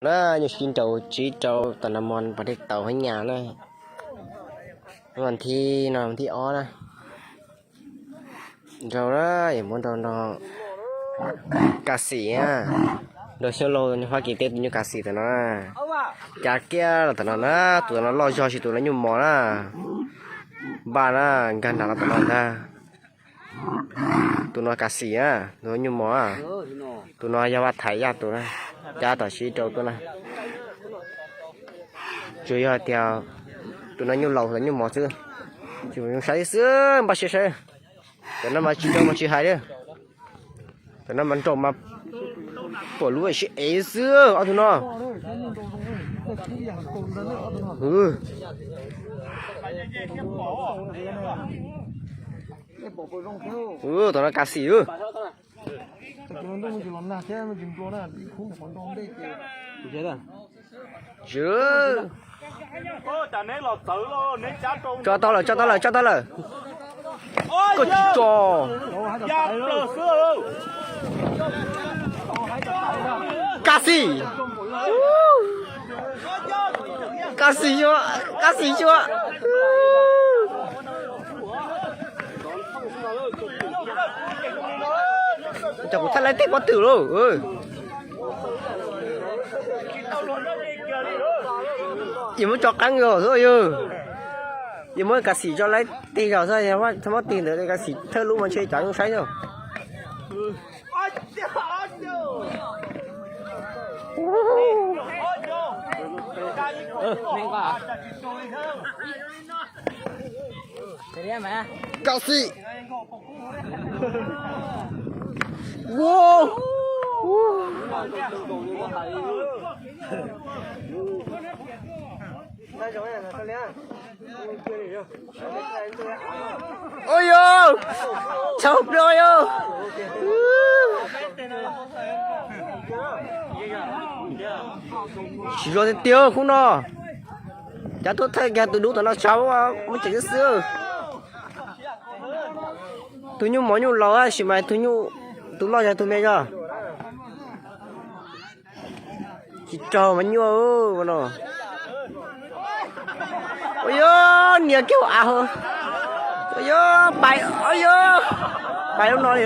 Na, nyuj sib nraus tsib rau tom no mos pas dej tau hab nyas na. Vas thib no vas thib ob na. Nrau na, yog muab nrau no. Kas xim na. Nrau xyoob laug Fab Kis teb tus nyuj kas xim tom no na. Cas kiag los tom no na, tus no loj zog tsis tus no nyuj mos na. Npaj na, nkag nram los tom no ntag. Tus no kas xim na, tus no nyuj mos na. Tus no yog vaj thaiv yaj tus na. Cab tom sib rau tuaj na. Tsuas yog tias tus no nyuj laus tus nyuj mos xwb. Tsis mus zoo saib xwb, npaj siab saib. Cov no mas tsis rau mas tsis hais li. Cov no mas nraus mas pom lub sib ev xwb ob tug no. Tom no kas xim. Tso tau lawm, tso tau lawm, tso tau lawm. Koj tsis tso. Kas xim. Kas xim xyuas, kas xim xyuas. Cov kuv thaij laib teg pob twm lauj. Yus muab tso qeeb yog xwb yog. Yus muab kas xim tso laib teg zog xwb, thaij pob twg ntawd kas xim thawj lub mas ntshe cov zoo saib xwb. Kas xim. Ua yog, tshauv ploj yog. Tsis zoo tiag tiag khub no. Cov tuaj thaij kiag tus dub tom no tshauv, muaj tseem xwb. Tus nyuj mos nyuj laus tab sis mas tus loj yog tus me zog. Tsis raug mas nyuaj no. Ua yog nias kiag hauv av. Ua yog pais, ua yog pais lub no li.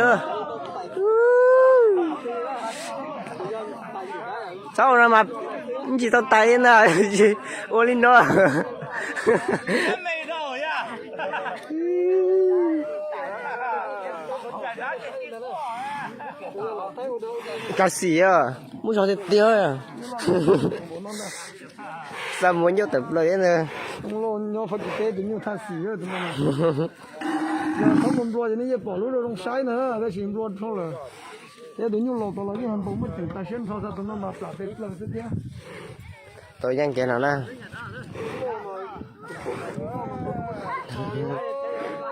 Txhob ua no mas ntsis tau tais na, ua li no. Kas xim, muaj zog tiag tiag. Xa muag ncauj tawm plaws ntag. Nyob Fab Kis teb tus nyuj thaj xim, thaum nplua nplua ces nej yeej pom lub zoo saib na, tab sis nplua dhau lawm. Thiab tus nyuj laus tau los yeej npau muaj ceem tas siab nrho, xa tus no mas plam pes plaws xwb thiab. Tau yeej kiag no na.